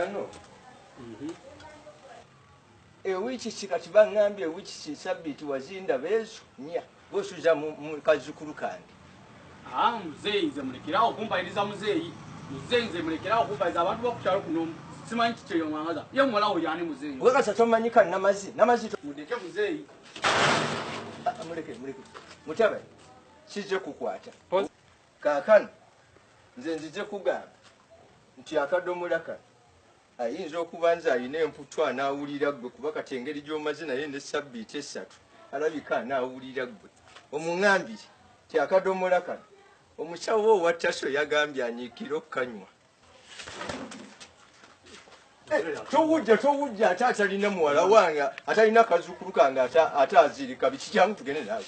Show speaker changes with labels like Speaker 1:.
Speaker 1: Kaakano ewiiki ki kati baŋŋambye ewiiki ki sabbiiti wazindaba ezo nnya gosuza mu kazzukulu kange.
Speaker 2: Ah, muzeeyi nze mulekerawo okumpayiriza muzeeyi. Muzeeyi nze mulekerawo okumpayiriza abantu b'oku kyalo kuno simanyi kiki eyo mwangaza. Ye muwala wo y'ani muzeeyi?
Speaker 1: Okakasa tomanyi ka Namazi? Namazi
Speaker 2: Mundeke muzeeyi.
Speaker 1: Ah, muleke muleke. Mutabani kijje kukwata. Kaakano nze nzije kugamba nti akadomola kano ayinza okuba nze alina emputu anaawulira ggwe kuba kati engeri gy'omaze naye ne sabbiiti 3 alabika anaawulira ggwe. Omuŋŋambire nti akadomola kano omusawo owa Taso yagambye anyiikire okukanywa. Towujja towujja ate atalina muwala wange atalina kazzukulu kange ate azirika biki kyangu tugende naawe.